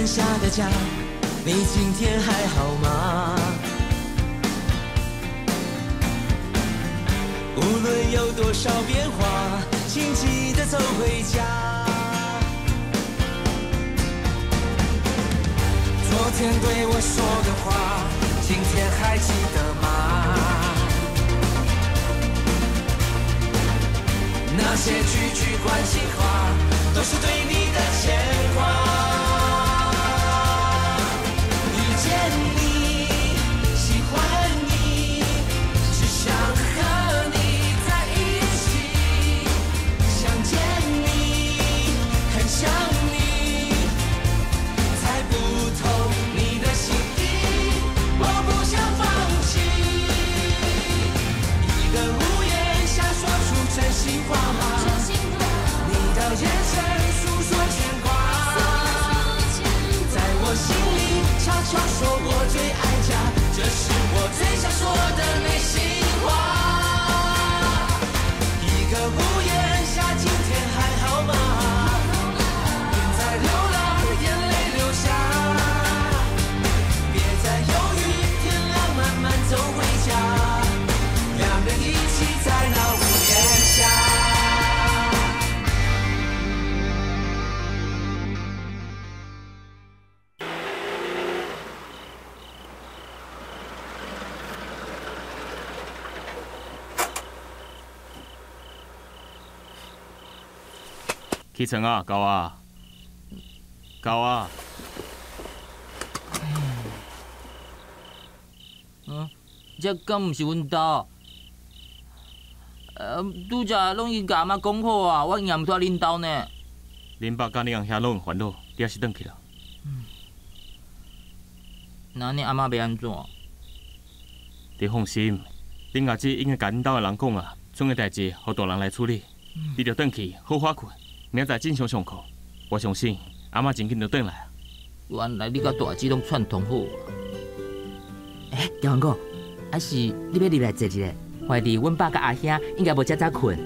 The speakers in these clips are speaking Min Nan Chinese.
檐下的家，你今天还好吗？无论有多少变化，请记得走回家。昨天对我说的话，今天还记得吗？那些句句关心话，都是对你的牵挂。遇见你，喜欢你，只想和你在一起。想见你，很想你，猜不透你的心意，我不想放弃。一个屋檐下说出真心话，你的眼神诉说牵挂，在我心里悄悄说我最爱家，这是我最想说的内心话。一个屋檐下，今天还好吗？别再流浪，眼泪流下，别再犹豫，天亮慢慢走回家，两人一起在那屋檐下。起床啊，狗啊，狗啊！嗯，这敢毋是阮兜？拄才拢已经共阿妈讲好啊，我也毋住恁兜呢。恁爸佮你翁兄拢有烦恼，你也是转去啦。那按呢阿妈欲按怎？你放心，恁阿姊已经共恁兜的人讲啊，村的代志予大人来处理，你著转去好好睏。明仔载正常上课，我相信阿妈真紧就转来啊。原来你佮大姊拢串通好啊！欸，小王哥，还是你欲入来坐一下？怀疑阮爸佮阿兄应该无遮早睏。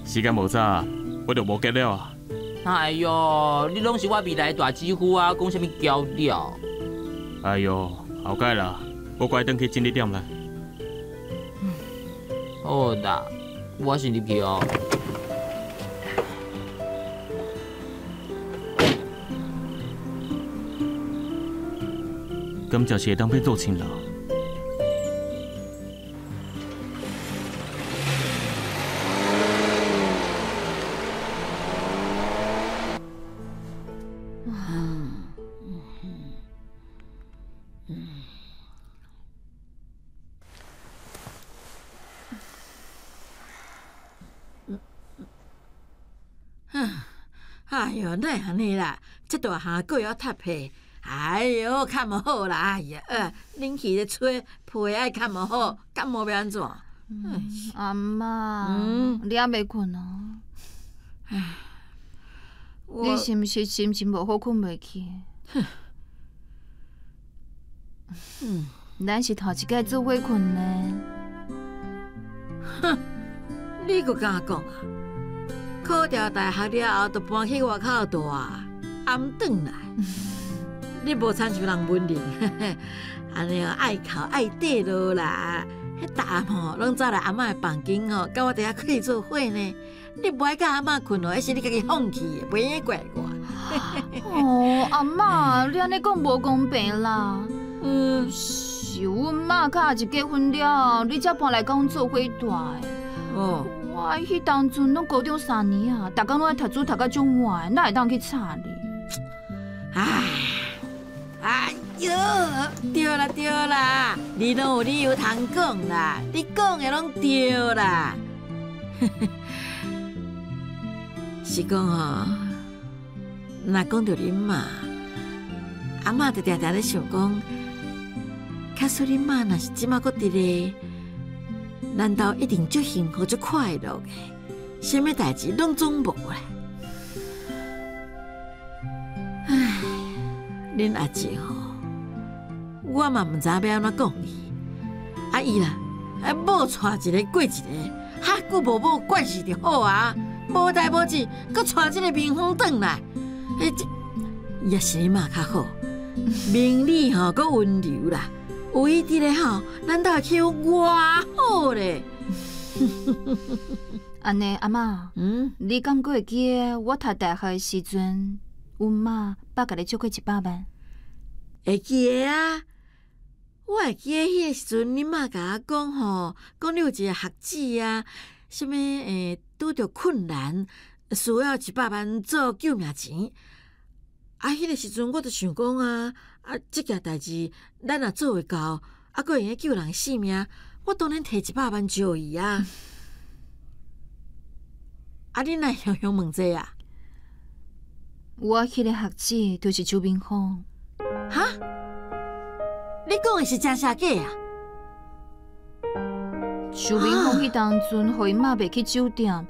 时间无早，我就无结了啊。哎哟，你拢是我未来的大姊夫啊，讲啥物娇调？哎哟，后盖啦，我乖转去整理点啦。好啦，我先入去哦。敢真是会当变做亲人？哎哟，哪会按呢啦？这大项阁会晓踢被。哎哟，较无好啦！哎呀，冷气咧吹，被爱较无好，感冒欲按怎？阿妈，你犹未睏哦？你是毋是心情无好，睏袂去？咱是头一摆做伙睏呢。哼，你阁敢讲啊？考掉大学了后，就搬去外口住，也毋转来。你无亲像人文玲，按呢爱哭爱缀落啦。彼逐暗吼，拢走来阿嬷的房间吼，佮我伫遐开做伙呢。你无爱佮阿嬷睏哦，彼是你家己放弃的，袂用怪我。哦，阿嬷，你按呢讲无公平啦。是阮妈佮阿姊结婚了后，你才搬来佮阮做伙住的。哦，我彼当阵拢高中三年啊，逐工拢爱读书读甲足晚，哪会当去吵你？唉。哎哟，对啦对啦，你拢有理由通讲啦，你讲的拢对啦。是讲吼，若讲著恁妈，阿嬷就定定咧想讲，假使恁妈若是这马阁伫咧，咱兜一定足幸福足快乐的，啥物代志拢总无啦。唉。恁阿姊吼，我嘛毋知影欲按怎讲伊。啊伊啦，啊某娶一个过一个，哈久无某惯势就好啊，无代无志，阁娶这个面风转来，欸这也是你妈较好，明理吼，阁温柔啦。有伊伫咧吼，咱兜的气氛偌好咧。按呢，阿嬷，你敢阁会记得我读大学的时阵，阮妈捌共你借过100万？会记得啊，我会记得彼个时阵，恁妈共我讲吼，讲你有一个学姊啊，啥物拄著困难，需要100万做救命钱。啊，彼个时阵我就想讲啊，啊，这件代志咱若做会到，啊，阁会用救人性命，我当然提100万借伊啊。啊，你哪会雄雄问这啊？我彼个学姊就是周明芳。哈？你讲的是真是假啊？周明芳彼当阵，予𪜶妈袂去酒店，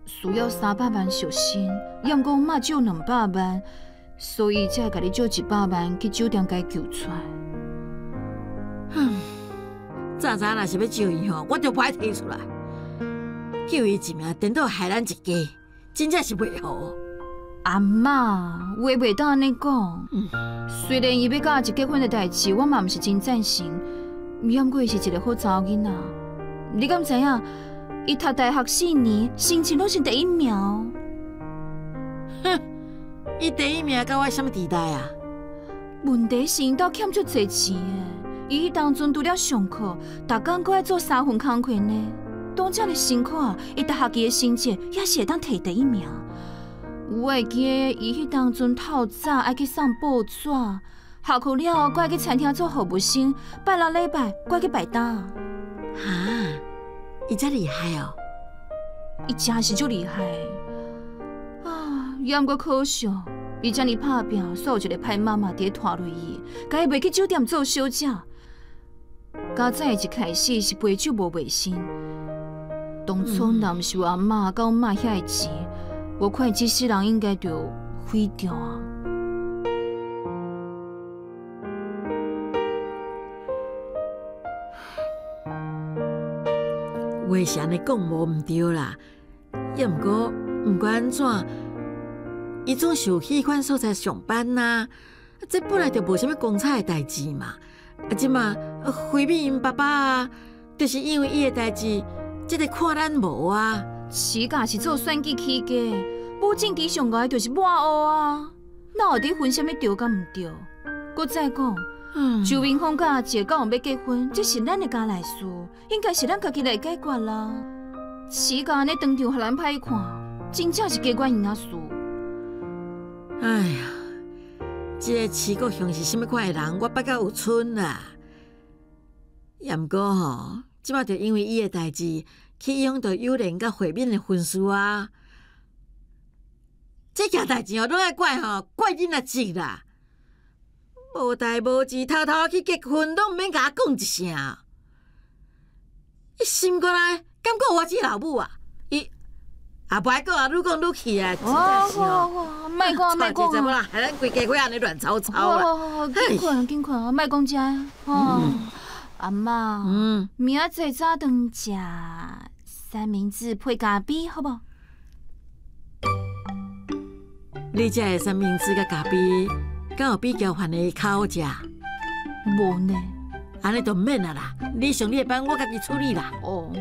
需要300万赎身，抑毋过妈借200万，所以才会共你借100万去酒店共伊救出来。哼，早知若是欲救伊吼，我就无爱提出来。救伊一命，颠倒害咱一家，真正是袂好。阿嬷，话袂当按呢讲。虽然伊欲佮阿姊结婚的代志，我嘛毋是真赞成，抑毋过伊是一个好查某囡仔。你敢知影？伊读大学4年，成绩拢是第一名。哼，伊第一名佮我啥物期待啊？问题是𪜶兜欠足济钱的，伊彼当阵除了上课，逐工阁爱做3份工课呢。当遮尔辛苦啊，伊大学期的成绩也是会当摕第一名。我会记得伊彼当阵透早爱去送报纸，下课了后，阁爱去餐厅做服务生，拜六礼拜阁爱去摆摊。哈，伊遮厉害哦！伊真是足厉害啊！抑毋过可惜，伊遮尔拍拚，煞有一个歹妈妈伫咧拖累伊，共伊袂去酒店做小姐。佳哉一开始是陪酒无卖身，当初若毋是有阿嬷佮阮妈遐个钱，我看伊这世人应该就毁掉啊！话是按呢讲无毋对啦，抑毋过毋管按怎，伊总是有去彼款所在上班啊，这本来就无啥物光彩的代志嘛。啊，这马惠敏𪜶爸爸啊，就是因为伊的代志，这个看咱无啊。饲家是做选举起家，母政治上悬的就是抹乌啊，哪有伫分啥物对佮毋对？阁再讲，周明峰佮阿姐敢有欲结婚，这是咱的家内事，应该是咱家己来解决啦。饲家按呢当场予咱歹看，真正是加管𪜶仔事。哎呀，这个齐国雄是啥物款的人，我捌甲有賰啦。也毋过吼，这马就因为伊的代志，去影响著友莲佮慧敏的婚事啊。这件代志哦，拢爱怪吼，怪恁阿姊啦。无代无志，偷偷去结婚，拢毋免共我讲一声。伊心肝内敢阁有我这老母啊？伊也无爱阁啊，愈讲愈气啊！真正是哦，莫讲莫讲啊！害咱规家伙按呢乱糟糟啊！紧困紧困，莫讲这哦。阿嬷，明仔载早顿食三明治配咖啡，好无？你食的三明治佮咖啡，敢有比交饭的较好食？无呢，按呢就毋免啊啦。你上你的班，我家己处理啦。哦，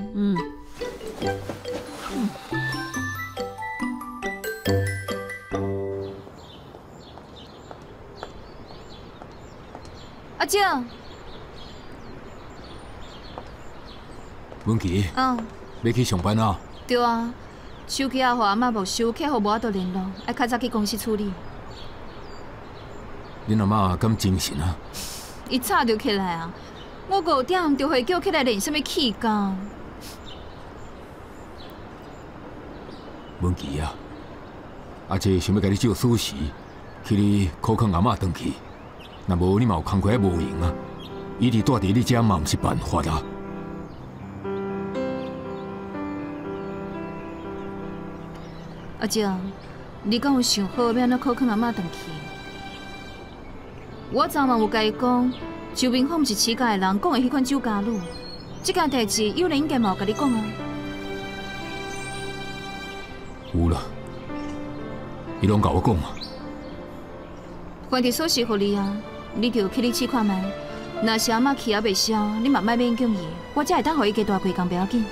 阿姐。文琪，欲去上班啊？对啊，手机仔予阿嬷没收，客户无法度联络，爱较早去公司处理。恁阿嬷敢精神啊？伊早就起来啊，我5点就会叫起来练啥物气功。文琪啊，阿姐想欲共你借锁匙，去你苦劝阿嬷转去，若无你嘛有工课无闲啊，一直蹛伫你遮嘛毋是办法啊。阿姐，你敢有想好欲按怎苦劝阿嬷转去？我昨晚有共伊讲，周明凤毋是饲家的人，讲的彼款酒家女，这件代志友莲应该嘛有共你讲啊。有啦，伊拢共我讲啊。还伫锁匙予你啊，你就去你试看觅。若是阿嬷气犹袂消，你嘛莫勉强伊，我才会当予伊加蹛几工，袂要紧。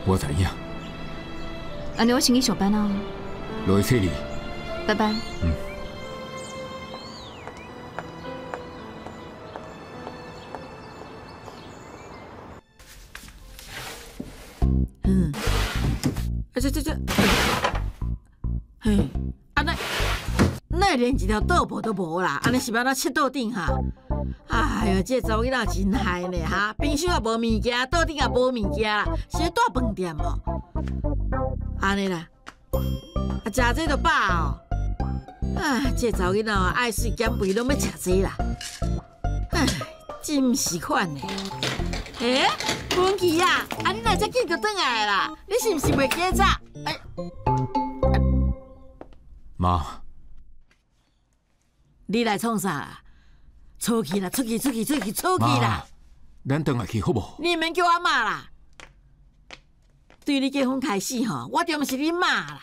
我知影。按呢，我先去上班啊。落去找你。拜拜。嗯。嗯。啊这，嘿，啊那那连一条倒布都无啦，按呢是欲按怎切桌顶哈？哎哟，这个查某囡仔真害呢哈！冰箱也无物件，桌顶也无物件啦，是咧蹛饭店无？按呢啦，啊食这就饱哦。哎，这个查某囡仔爱媠减肥，拢欲食这啦。哎，真毋是款的。欸，文琪啊，啊你哪遮紧就转来啦？你是毋是袂记早？哎，妈，你来创啥啦？出去啦，出去，出去，出去，出去啦！咱转来去好无？你毋免叫我妈啦。对你结婚开始吼，我就毋是你妈啦。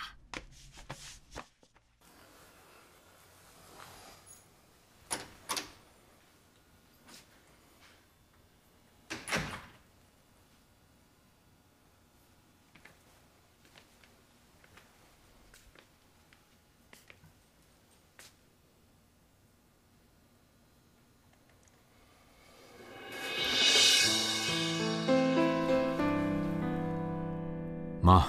妈，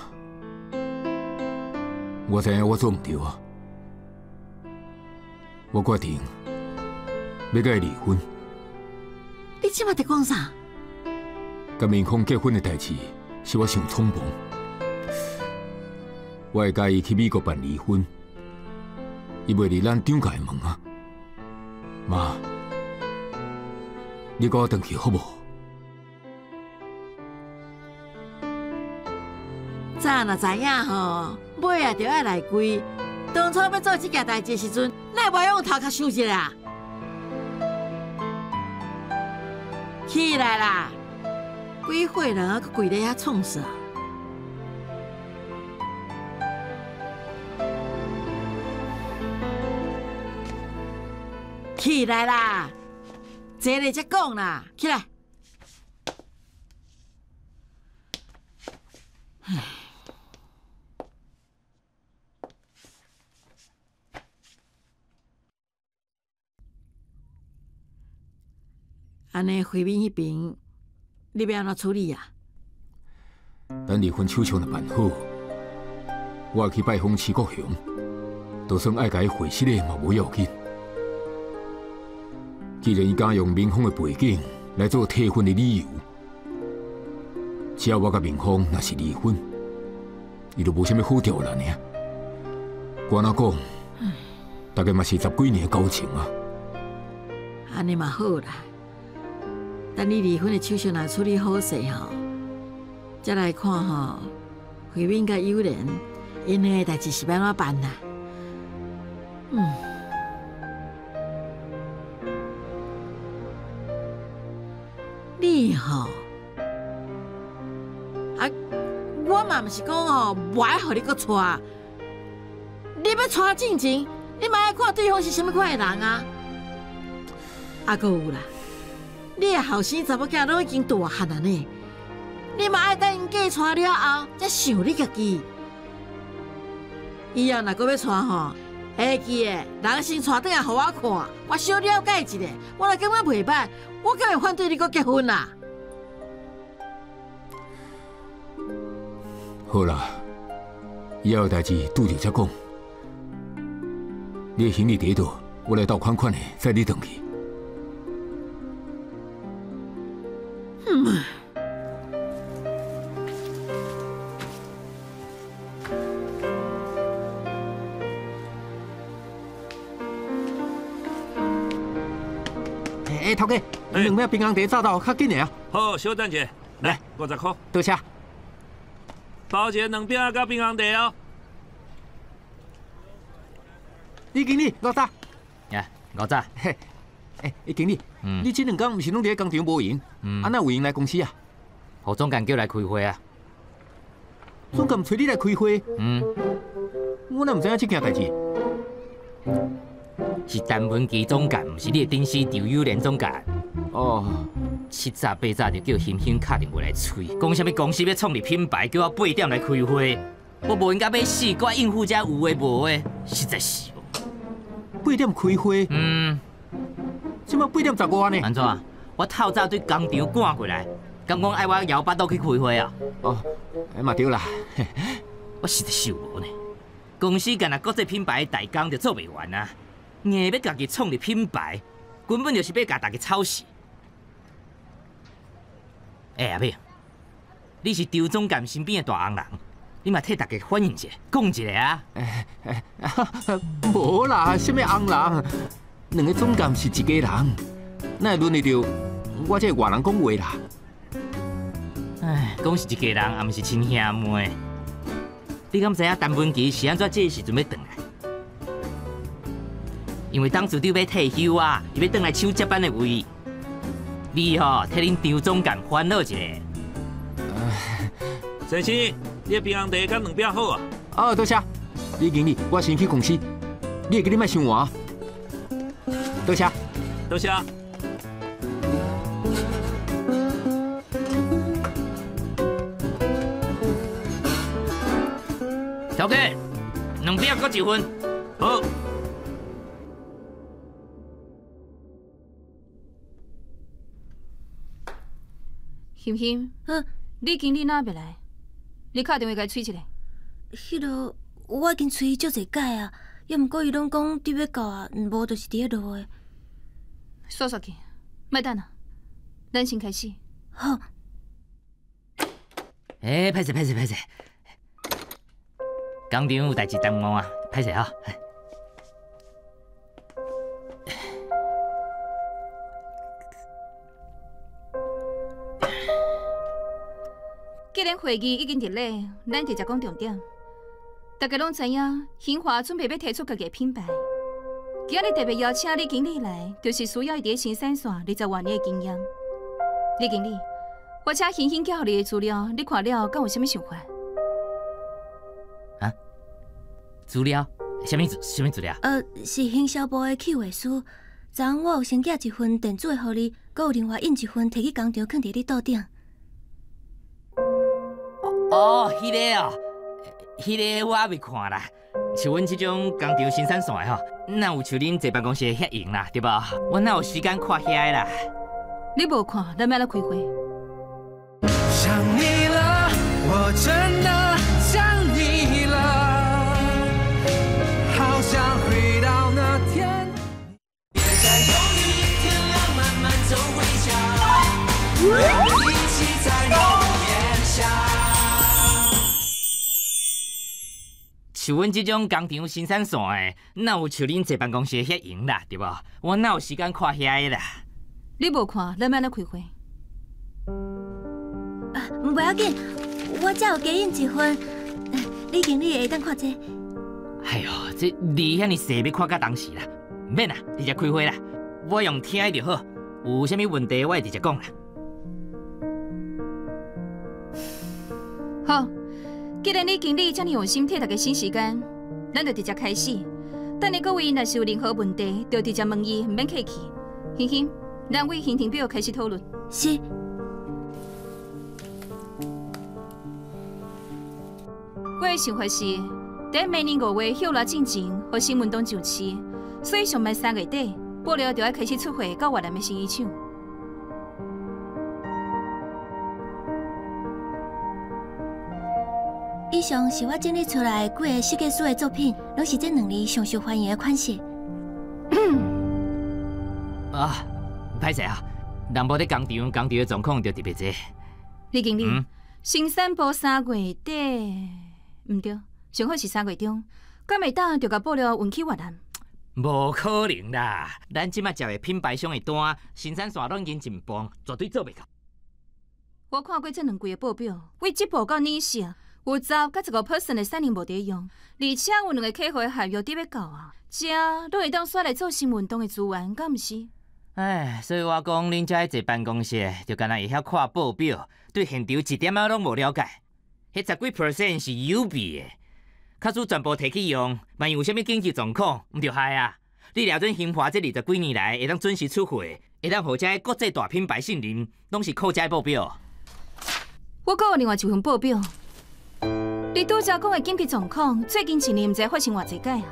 我知影我做毋对啊，我决定欲佮伊离婚。你这马伫讲啥？佮明芳结婚的代志是我伤匆忙，我会佮伊去美国办离婚，伊袂入咱张家的门啊。妈，你佮我转去好无？早若知影吼，尾仔就爱来跪。当初欲做这件代志的时阵，哪会无用头壳想一下？起来啦！几岁人啊，阁跪咧遐创啥？起来啦！坐咧才讲啦，起来！唉。按呢，慧敏彼边，你欲按怎处理啊？等离婚手续若办好，我会去拜访徐国雄，就算爱共伊回失的嘛无要紧。既然伊敢用明芳的背景来做退婚的理由，只要我佮明芳若是离婚，伊就无啥物好刁难的啊。我按怎讲，大概嘛是十几年的交情啊。按呢嘛好啦。等你离婚的手续若处理好势吼，才来看吼，慧敏佮友莲，𪜶两个代志是欲按怎办啦？嗯，你吼，啊，我嘛毋是讲吼，无爱予你阁娶，你欲娶进前，你嘛爱看对方是啥物款的人啊？啊，阁有啦。你的后生查某囝拢已经大汉啊呢，你嘛爱等𪜶嫁娶了后，才想你家己。以后若阁欲娶吼，会记的，人先娶转来予我看，我小了解一下。我若感觉袂歹，我敢会反对你阁结婚啦？好啦，以后的代志拄著才讲。你的行李伫佗，我来斗款款的，载你转去。欸，头家，两饼冰红茶早到较紧的啊。好，小等一下，来50块。多谢。包一个两饼佮冰红茶哦。李经理，五十。呀，50。嘿，欸，经理，你这两天毋是拢伫咧工厂无闲？啊，哪有闲来公司啊？予总监叫来开会啊。总监揣你来开会？嗯。我哪毋知影这件代志。是陈文琪总监，毋是你的顶司张友莲总监。哦，七早八早就叫欣欣敲电话来催，讲啥物公司欲创立品牌，叫我8点来开会，我无闲甲欲死，阁应付遮有的无的，实在是。8点开会？嗯。这马8点10外呢。按怎？我透早对工厂赶过来，敢讲爱我摇腹肚去开会啊？哦，嘛对啦。我实在受无呢。公司干焦国际品牌的代工就做袂完啊，硬欲家己创立品牌，根本就是欲共大家操死。欸，阿敏，你是张总监身边的大红人，你嘛替大家反映一下，讲一下啊！无啦，啥物红人？两个总监是一家人，哪会轮得著我这个外人讲话啦？唉，讲是一家人，也毋是亲兄妹。你敢知影陈文琪是按怎这个时阵欲转来？因为董事长欲退休啊，伊欲转来抢接班的位。你吼，替恁张总监烦恼一下。先生，你的冰红茶佮两饼好啊？哦，多谢。李经理，我先去公司，你会记得莫伤晚。多谢，多谢。小姐，两饼各一份。好。欣欣，你经理哪袂来？你敲电话共伊催一下。彼落我已经催伊足济摆啊，犹毋过伊拢讲伫欲到啊，无就是伫咧落的。煞煞去，莫等啊，咱先开始。好。欸，歹势歹势歹势，工厂有代志耽误啊，歹势哈。既然会议已经伫咧，咱直接讲重点。大家拢知影，兴华准备欲提出家己的品牌。今日特别邀请李经理来，就是需要伊伫生产线20外年的经验。李经理，我请欣欣寄予你的资料，你看了敢有啥物想法？啊？资料？啥物资料？是行销部的企划书。昨昏我有先寄一份电子的予你，阁有另外印一份，提去工厂，囥伫你桌顶。哦，彼个哦，彼个我犹未看啦。像阮这种工厂生产线的吼，哪有像恁坐办公室遐闲啦，对无？我哪有时间看遐个啦？你无看，咱欲按怎开会？想你了，我真的想你了，好想回到那天。别再犹豫，天亮慢慢走回家，我们一起在屋檐下。像阮这种工厂生产线的，哪有像恁坐办公室遐闲啦，对无？我哪有时间看遐个啦？你无看，咱欲按怎开会？啊，袂要紧，我遮有加印一份，李经理会当看这。哎哟，这字遐尔细，欲看到当时啦，毋免啦，直接开会啦，我用听的就好，有啥物问题我会直接讲啦。好。既然李经理遮尔用心替大家省时间，咱就直接开始。等下各位若是有任何问题，就直接问伊，毋免客气。欣欣，咱为行程表开始讨论。是。我的想法是，伫明年5月歇热进前，予新闻党上市，所以上慢3月底，布料就爱开始出货到越南的成衣厂。以上是我整理出来几个设计师的作品，拢是这2年上受欢迎的款式。啊，歹势啊，人无伫工厂，工厂的状况就特别济。李经理，生产部3月底，毋对，上好是3月中，敢会当就共布料运去越南？无可能啦！咱这马接的品牌商的单，生产线拢已经一半，绝对做袂到。我看过这2季的报表，为这步到年时。有10佮15% 的产能无伫用，而且有2个客户的合约伫欲到啊，这拢会当煞来做新运动的资源，敢毋是？唉，所以我讲，恁遮坐办公室，就干焦会晓看报表，对现场一点仔拢无了解。彼10几%是有备的，假使全部提去用，万一有啥物紧急状况，毋就害啊！你掠准兴华这20几年来会当准时出货，会当予这国际大品牌信任，拢是靠这报表。我阁有另外一份报表。你拄才讲的紧急状况，最近一年毋知发生偌济摆啊！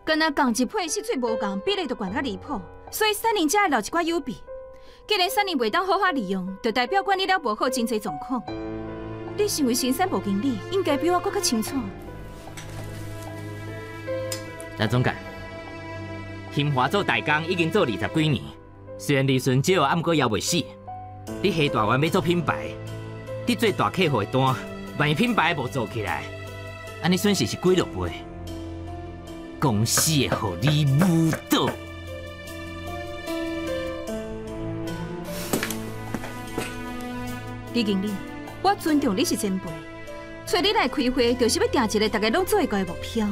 敢若仝一批失水无仝，比例就悬甲离谱，所以产能才会留一寡有备。既然产能袂当好好利用，就代表管理了无好，真济状况。你身为生产部经理，应该比我阁较清楚。陈总监，兴华做代工已经做20几年，虽然利润少，啊，毋过也袂死。你下大愿欲做品牌，你做大客户的单，万一品牌无做起来，按呢损失是几落倍？公司会予你舞倒。李经理，我尊重你是前辈，找你来开会，就是欲定一个大家拢做会到的目标。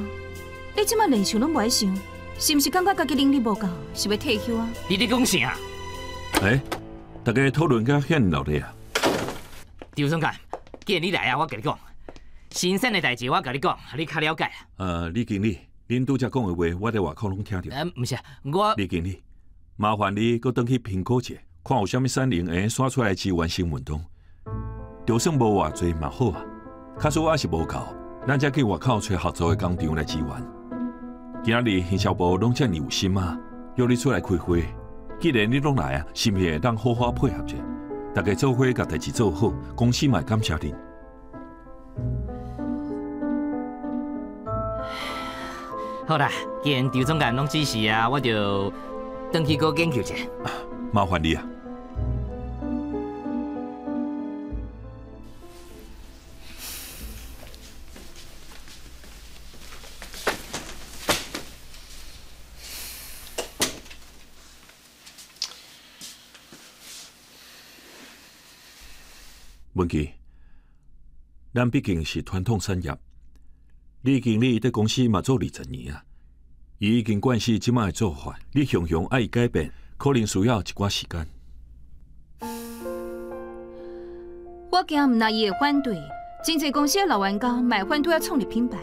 你这马连想拢无爱想，是毋是感觉家己能力无够，是欲退休啊？你咧讲啥？欸，大家讨论甲遐尔热闹啊！张总监，既然你来啊，我共你讲，生产的代志我共你讲，你较了解。李经理，恁拄才讲的话，我伫外口拢听著。毋是，我李经理，麻烦你阁转去评估一下，看有啥物产能会使出来支援新运动。就算无偌济嘛好啊，假使还是无够，咱才去外口揣合作的工厂来支援。今仔日行销部拢遮尔有心啊，约你出来开会。既然你拢来啊，是毋是会当好好配合者？大家做伙共代志做好，公司嘛会感谢恁。好啦，既然张总监拢指示啊，我就转去阁研究一下。麻烦你啊。文琪，咱毕竟是传统产业，李经理伫公司嘛做20年啊，伊已经惯势这摆的做法，你雄雄爱伊改变，可能需要一寡时间。我惊毋但伊会反对，真济公司的老员工嘛会反对我创立品牌。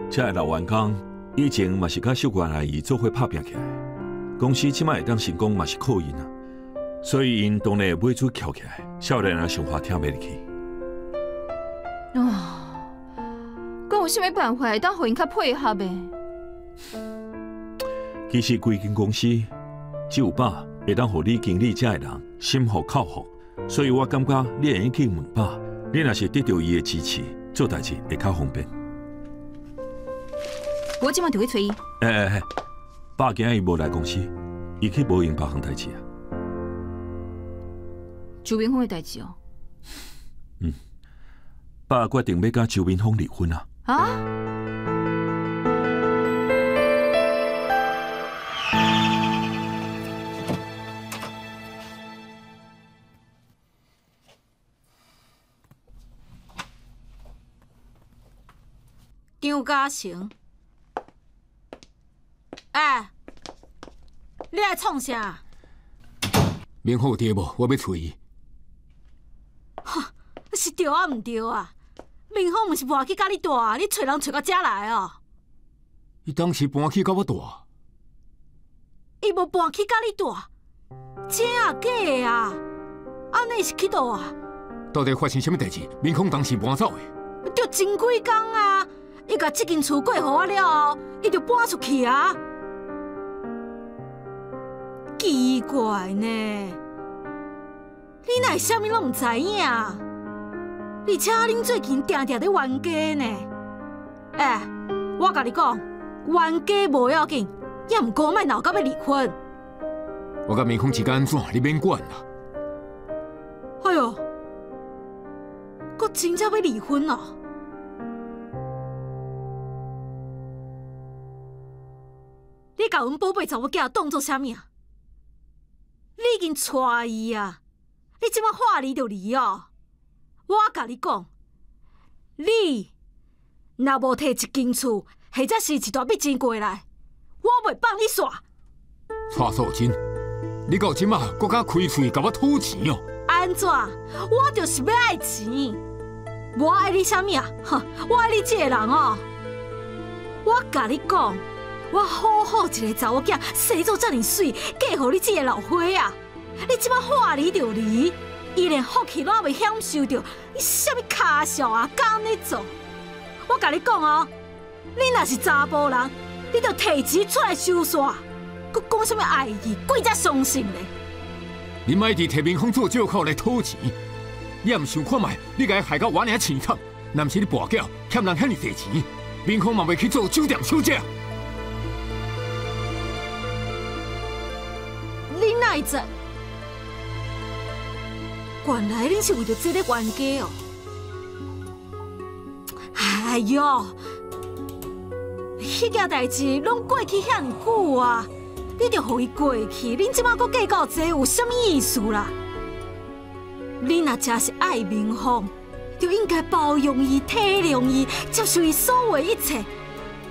这个老员工以前嘛是佮秀冠阿姨做伙拍拚起来，公司这摆会当成功嘛是靠𪜶啊。所以𪜶当然会尾子翘起来，少年人想法听袂入去。哦，阁有啥物办法会当予𪜶较配合的？其实规间公司只有爸会当予李经理这个人心服口服，所以我感觉你会用去问爸，你若是得到伊的支持，做代志会较方便。我这马就去揣伊。欸，爸今日无来公司，伊去无闲别项代志啊。周明峰的代志哦。嗯，爸决定欲佮周明峰离婚啊。啊？张嘉诚，欸，你来创啥？明峰有对无？我欲揣伊。哈，是对啊，毋对啊？明峰毋是搬去佮你住，你揣人揣到遮来哦？伊当时搬去佮我住。伊无搬去佮你住，真啊假的啊？按呢是去佗啊？到底发生啥物代志？明峰当时搬走的？就前几工啊，伊共这间厝过予我了后，伊就搬出去啊。奇怪呢，你哪会啥物拢毋知影？而且恁最近定定咧冤家呢。欸，我共你讲，冤家无要紧，也毋过莫闹到欲离婚。我佮明峰之间按怎，你免管啦。哎哟，阁真正欲离婚哦？你共阮宝贝查某囝当做啥物啊？你已经娶伊啊！你这马话离就离哦！我共你讲，你若无提一间厝，或者是一大笔钱过来，我袂放你煞。蔡素贞，你到这马阁敢开喙共我讨钱哦？按怎？我就是欲爱钱。我愛你啥物啊？哼，我愛你這个人哦。我共你講，我好好一个查某囝，生做遮爾媠，嫁予你這个老花啊！你這擺話離就離，伊連福氣攏猶未享受著，你啥物跤數啊？敢按呢做？我共你講哦，你若是查埔人，你就提錢出來收煞，閣講啥物愛義，鬼才相信咧！你莫一直提明風做借口來討錢，你也毋想看覓，你共伊害到我爾凄慘，若毋是你跋筊欠人遐爾濟錢，明風嘛袂去做酒店小姐。你哪會知？原來恁是為著這个冤家哦！哎喲，彼件代誌攏過去遐爾久啊，你著予伊過去，恁這擺閣計較這有啥物意思啦？你若真是愛明風，就應該包容伊、體諒伊、接受伊所有的一切，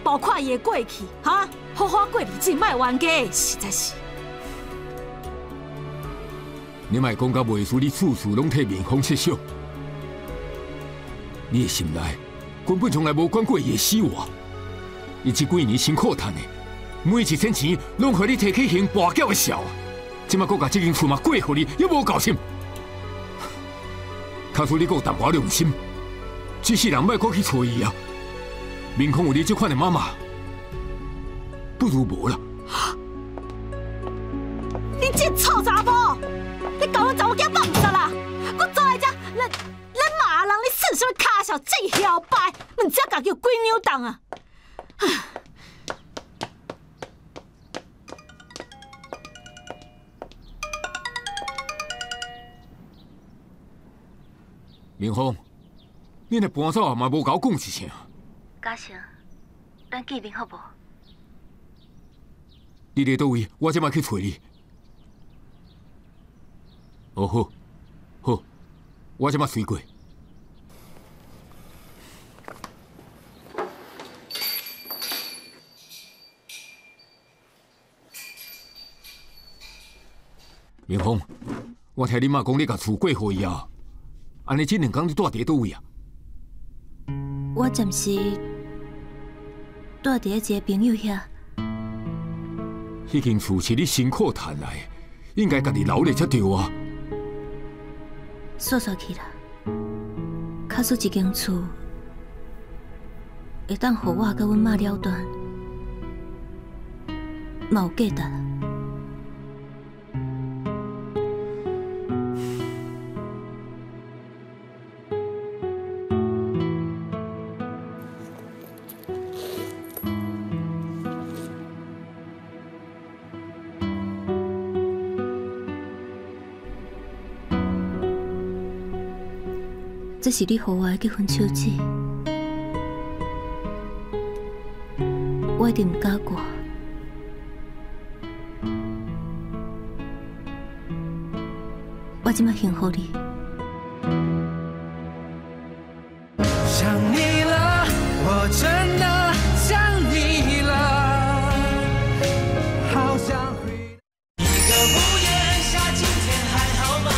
包括伊的過去，哈，好好過日子，莫冤家，實在是。你莫講甲袂輸，你處處攏替明風設想，你的心內根本從來無管過伊的死活。伊這幾年辛苦趁的，每一仙錢攏予你提去還跋筊的數，這擺閣共這間厝嘛過予你，猶無夠心。假使你閣有淡薄良心，這世人莫閣去揣伊啊！明風有你這款的媽媽，不如無啦。你這臭查埔！你共阮查某囝放殺啦！閣走來遮，咱罵人，你耍啥物跤數，這囂掰，毋知家己有幾兩重啊！明風，你若搬走嘛，無共我講一聲。嘉誠，咱見面好無？你佇佗位？我這擺去揣你。哦好，好，我這擺隨過。明風，我聽你媽講，你共厝過予伊啊？按呢這兩工你住佇佗位啊？我暫時住佇一个朋友遐。彼間厝是你辛苦趁來的，應該家己留咧才對啊。煞煞去啦，假使一間厝會當予我佮阮媽了斷，嘛有價值。這是你予我的結婚手指，我一定毋敢掛。我這擺幸福你。想你了，我真的想你了，好想回。一個屋檐下，今天還好嗎？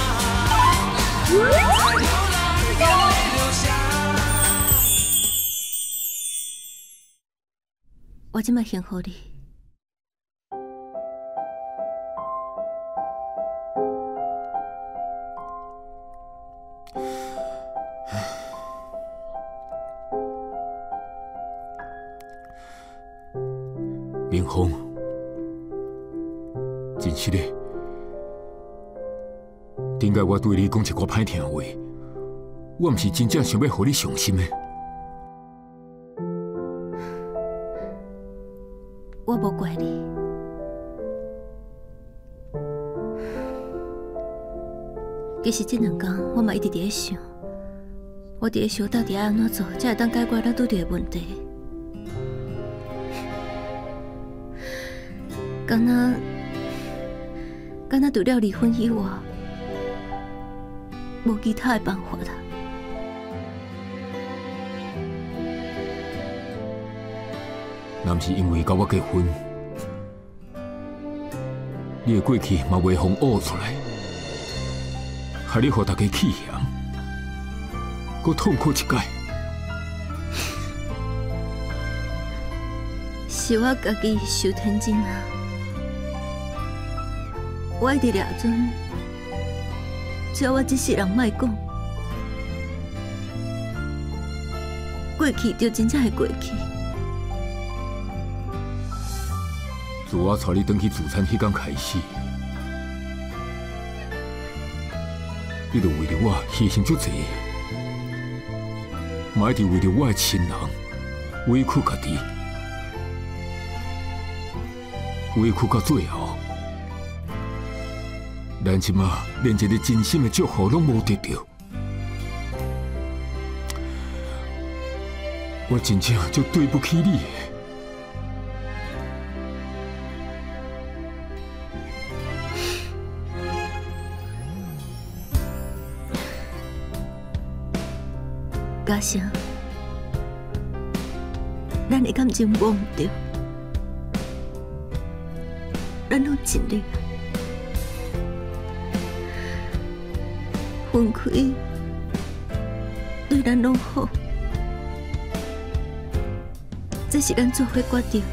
我這擺幸福你。明風，真實的，頂擺我對你講一寡歹聽話，我毋是真正想欲予你傷心的。我無怪你，其實這兩工我嘛一直佇咧想，我佇咧想到底愛按怎做，才會當解決咱拄著的問題。敢若除了離婚以外，無其他的辦法啦。若毋是因為佮我結婚，你的過去嘛袂予挖出來，害你予大家棄嫌。阁痛苦一摆。是我家己受天真啊！我一直掠准，只要我这世人莫讲，过去就真正会过去。自我带你转去自产彼天开始，你就为著我牺牲足济，嘛一直为著我的亲人委屈家己，委屈到最后，咱这马连一个真心的祝福拢无得到，我真正足对不起你的。嘉诚，咱的感情无毋对，咱拢尽力，分开对咱拢好，这是咱做伙决定，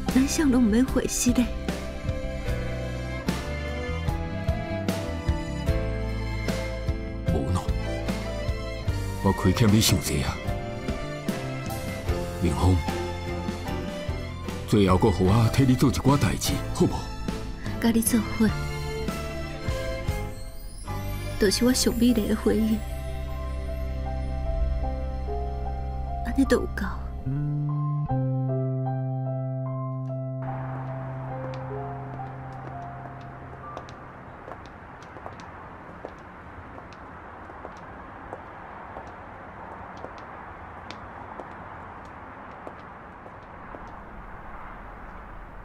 咱谁拢毋免回失的。我亏欠你伤济啊，明芳，最后阁予我替你做一寡代志，好无？佮你做伙，就是我上美丽的回忆，按呢就有够。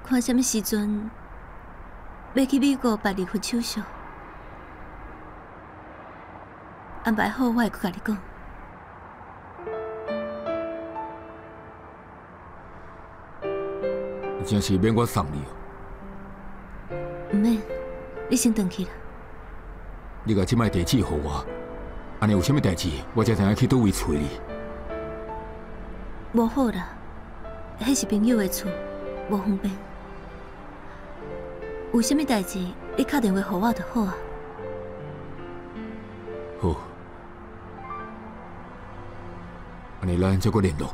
看啥物时阵欲去美国办离婚手续，安排好，我会阁共你讲。真是免我送你哦。毋免，你先转去啦。你共这摆地址予我，按呢有啥物代志，我才知影去佗位揣你。无好啦，彼是朋友的厝，无方便。有啥物代志，你敲电话予我就好啊。好，按呢咱再阁联络。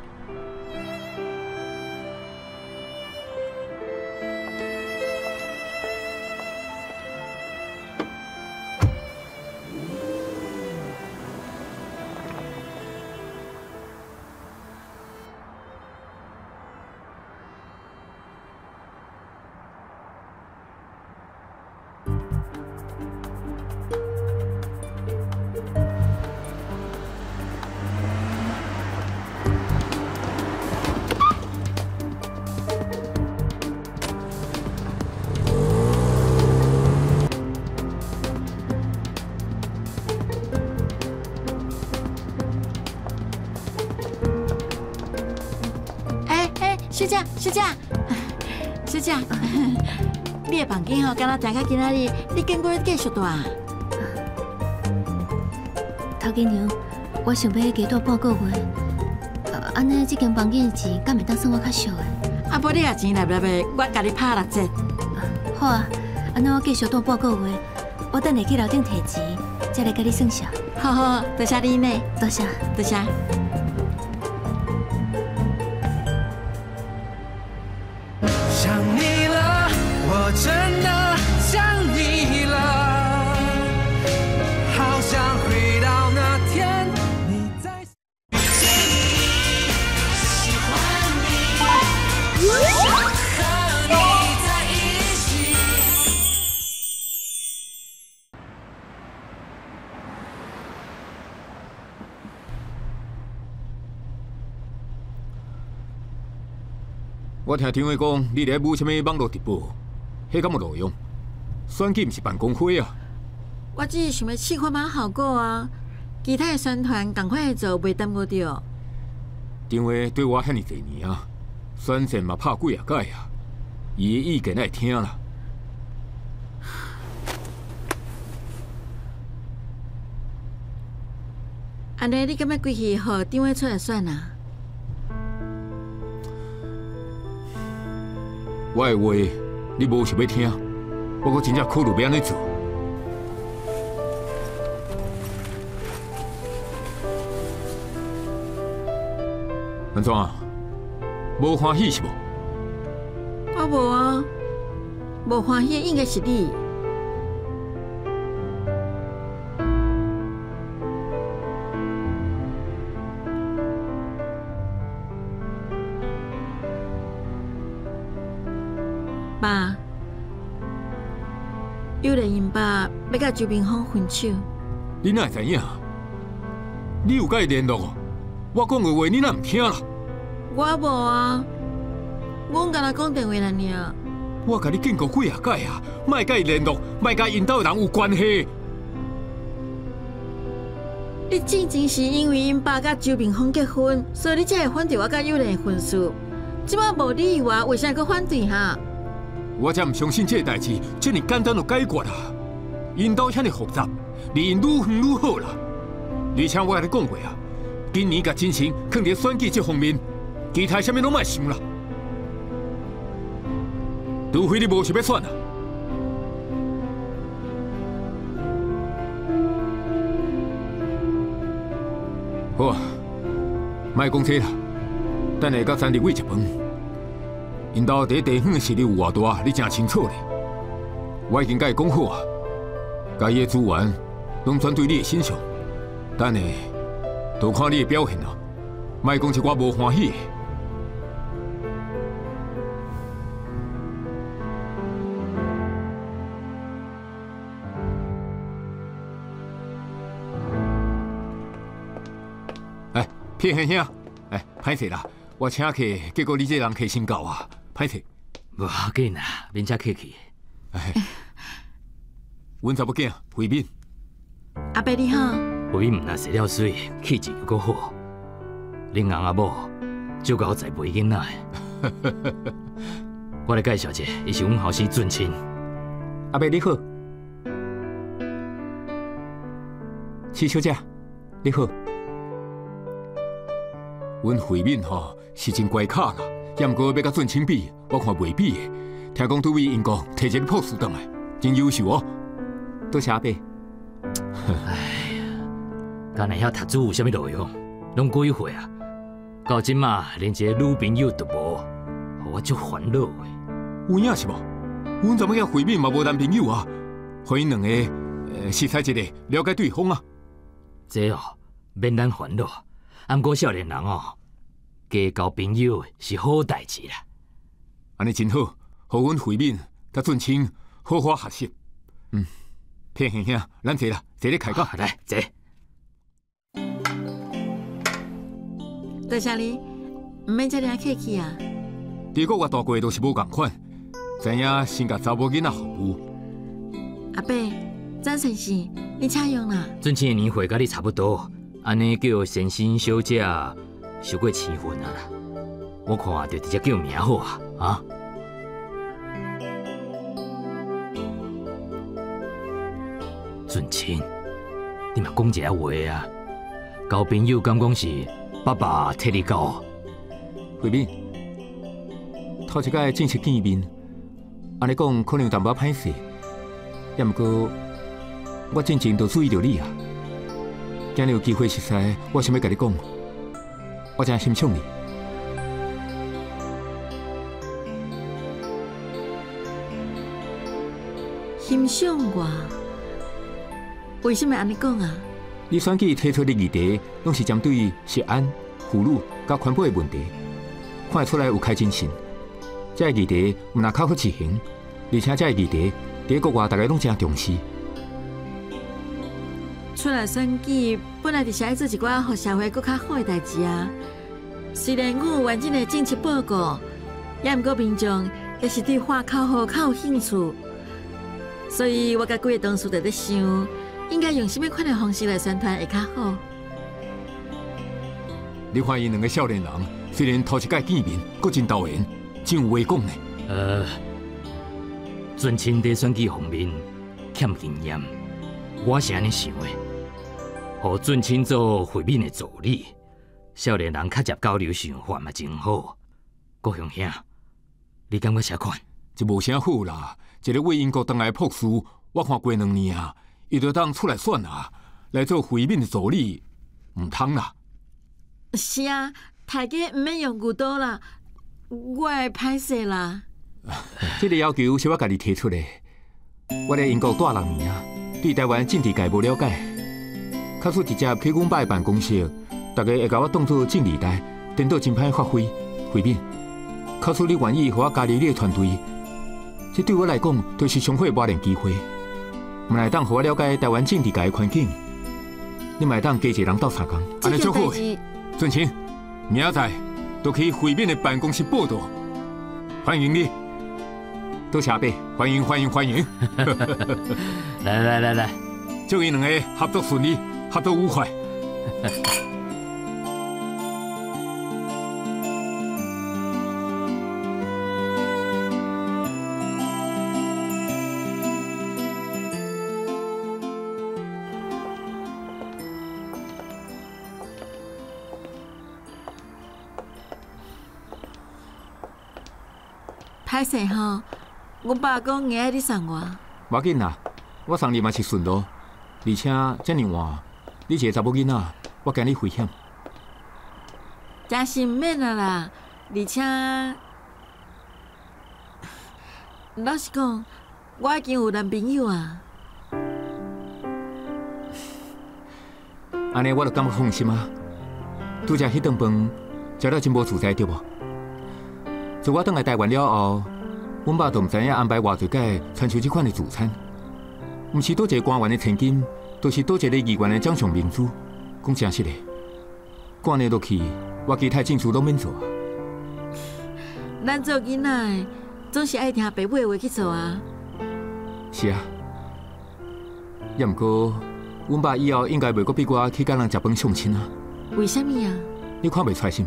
小姐，小姐，小姐，你的房间吼，敢若订到今仔日，你见过继续住啊？头家娘，我想欲加住半个月，按呢这间房间的钱，敢会当算我较俗的？啊，无你若钱来不来的，我共你拍六折。好啊，按呢我继续住半个月，我等下去楼顶提钱，再来共你算数。好好，多谢你呢，多谢，多谢。想你了，我真的想你了，好想回到那天你在。喜欢你，想和你在一起。我听张伟讲，你咧舞啥物网路直播，彼敢有路用？选举毋是办公会啊！我只是想欲试看觅效果啊，其他的宣传仝款的做，袂耽误著。张伟对我遐尔济年啊，选战嘛拍几啊摆啊，伊的意见爱听啦。按呢，你敢欲规气予张伟出来选啊？我的话你无想欲听，我阁真正考虑欲按怎做。按怎？无欢喜是无？我无啊，无欢喜应该是你。爸，有莲𪜶爸欲佮周明峰分手。你哪会知影？你有佮伊联络哦？我讲的话你哪毋听啦？我无啊，阮干焦讲电话尔。我共你警告几啊摆啊，莫佮伊联络，莫佮𪜶兜的人有关系。你进前是因为𪜶爸佮周明峰结婚，所以你才会反对我佮有莲的婚事。这摆无理由啊，为啥阁反对哈？我才毋相信这个代志这尔简单就解决啦。𪜶兜遐尔复杂，离𪜶愈远愈好啦。而且我共你讲过啊，今年共精神放伫选举这方面，其他啥物拢莫想啦。除非你无想欲选啊。好啊，莫讲这啦，等下佮陈立伟食饭。𪜶兜伫地方的势力有偌大，你真清楚咧。我已经佮伊讲好啊，共伊的资源拢转对你的身上。等下，就看你的表现啦。莫讲是我无欢喜。哎，撇先生，哎，歹势啦，我请客，结果你这人客先到啊。歹势，无要紧啦，免遮客气。哎，阮查某囝慧敏，阿伯你好。慧敏毋但生了媠，气质阁好。恁翁仔某少够栽培囡仔的。我来介绍者，伊是阮后生俊卿。阿伯你好，徐小姐你好。阮慧敏吼是真乖巧啦。也毋过欲佮俊卿比，我看袂比的。听讲拄位英国提一个博士转来，真优秀哦。多谢阿伯。哎呀，敢若晓读书有啥物路用？拢几岁啊？到这马连一个女朋友都无，予我足烦恼的。有影是无？阮查某囝慧敏嘛无男朋友啊，予𪜶两个熟似一下，了解对方啊。这哦，免咱烦恼。啊，毋过少年人哦，加交朋友是好代志啦。按呢真好，予阮慧敏佮俊卿好好学习。嗯，撇兄兄，咱坐啦，坐咧开讲。来坐。多谢你，毋免遮尔客气啊。伫国外大过都是无仝款，知影先共查某囡仔服务。阿伯，张先生，你请用啦。俊卿的年岁佮你差不多，按呢叫先生小姐受过生分啊啦。我看就直接叫名好啊，啊？俊卿，你嘛讲一下话啊！交朋友敢讲是爸爸替你交？慧敏，头一摆正式见面，按呢讲可能有淡薄仔歹势，也毋过我进前就注意著你啊。今日有机会熟似，我想欲共你讲，我真欣赏你。欣赏我？为什么按呢讲啊？你选举提出的议题，拢是针对食安、妇女佮环保的问题，看得出来有开精神。这个议题毋但较好执行，而且这个议题伫国外大家拢真重视。出来选举本来就是爱做一寡予社会阁较好的代志啊。虽然我有完整的政策报告，也毋过民众也是对喊口号较有兴趣，所以我佮几个同事就咧想，应该用啥物款的方式来宣传会较好。你看𪜶两个少年人，虽然头一摆见面，阁真投缘，真有话讲呢。俊卿伫选举方面欠经验，我是按呢想的。予俊卿做慧敏的助理，少年人较接交流想法嘛真好。国雄兄，你感觉啥款？这无啥好啦，一个为英国转来的博士，我看过两年啊，伊就当出来选啊，来做慧敏的助理，毋通啦。是啊，大家毋免用牛刀啦，我会歹势啦。这个要求是我家己提出的。我咧英国蹛六年啊，对台湾政治界无了解，假使直接去阮爸的办公室，大家会共我当做政二代，颠倒真歹发挥。慧敏，假使你愿意予我加入你的团队，这对我来讲就是上好的磨练机会。嘛会当予我了解台湾政治界的环境，你嘛会当加一个人斗相共，按呢足好。俊卿，明仔载就去慧敏的办公室报到，欢迎你。多谢阿伯，欢迎欢迎欢迎！来来来来，祝𪜶两个合作顺利，合作愉快。歹势吼，阮爸讲硬爱你送我。无要紧啦，我送你嘛是顺路，而且遮尔晚，你一个查某囡仔，我惊你危险。真是毋免啊啦，而且老实讲，我已经有男朋友啊。按呢，我就感觉放心啊。拄才彼顿饭食了真无自在，对无？自我转来台湾了后，阮爸就毋知影安排偌济届亲像这款的聚餐，毋是佗一个官员的千金，就是佗一个议员的掌上明珠。讲真实的，按呢落去，我其他证词拢免做啊。咱做囡仔的，总是爱听爸母的话去做啊。是啊，也毋过，阮爸以后应该袂阁逼我去佮人食饭相亲啊。为啥物啊？你看袂出来是？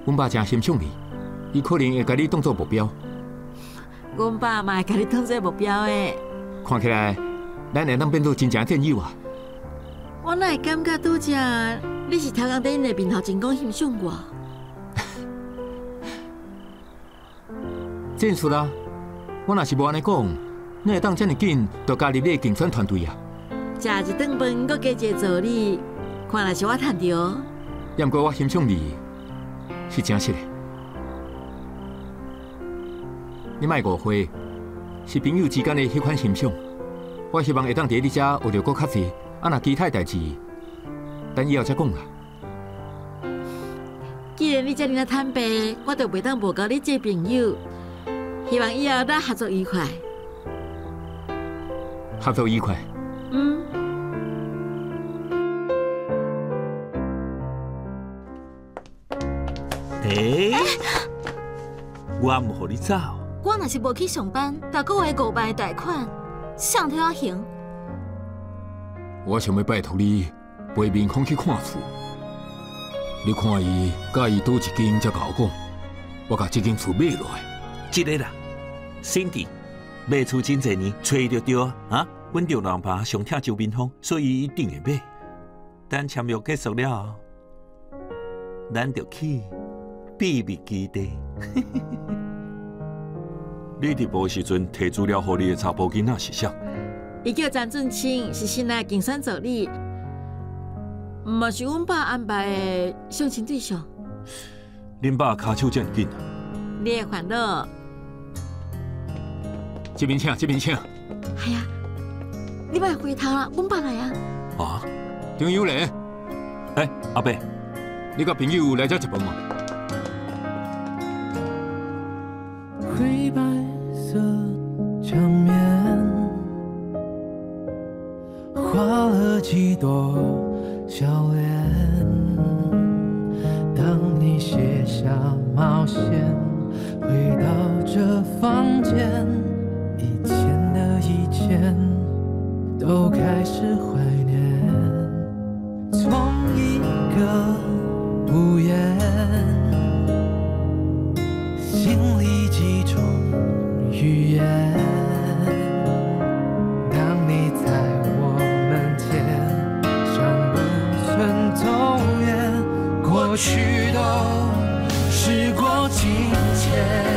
阮爸真欣赏你，伊可能会共你当做目标。阮爸嘛会共你当做目标的。看起来，咱会当变做真正战友啊！我哪会感觉拄才你是头壳伫𪜶的面头前讲欣赏我？战术啦，我若是无按呢讲，你会当遮尔紧就加入你的竞选团队啊？食一顿饭，阁加一个助理，看来是我趁著。也毋过我欣赏你，是真实的。你莫误会，是朋友之间的彼款欣赏。我希望会当伫你遮学著阁较济，啊，若其他代志，等以后才讲啦。既然你遮尔仔坦白，我就袂当无共你做朋友。希望以后咱合作愉快。合作愉快。嗯。欸，我毋予你走。我若是无去上班，逐个月5万的贷款，谁替我还？我想欲拜托你陪明空去看厝。你看伊佮意佗一间，才共我讲，我共这间厝买落来。这个啦，Cindy 买厝真济年，揣就对啊。啊，阮丈老爸上疼周明峰，所以一定会买。等签约结束了后，咱就去秘密基地。你伫报时阵提资料予你的查埔囡仔是啥？伊叫张俊清，是新来竞选助理，嘛是阮爸安排的相亲对象。恁爸跤手遮尔紧啊？你的烦恼。这边请，这边请。系啊，你莫回头啦，阮爸来啊。啊，张友仁。欸，阿伯，你佮朋友来遮食饭哦。灰白色墙面，画了几朵笑脸。当你卸下毛线，回到这房间，以前的一切都开始怀念。从一个屋檐，心里几种语言。当你在我门前，想不去都时过境迁。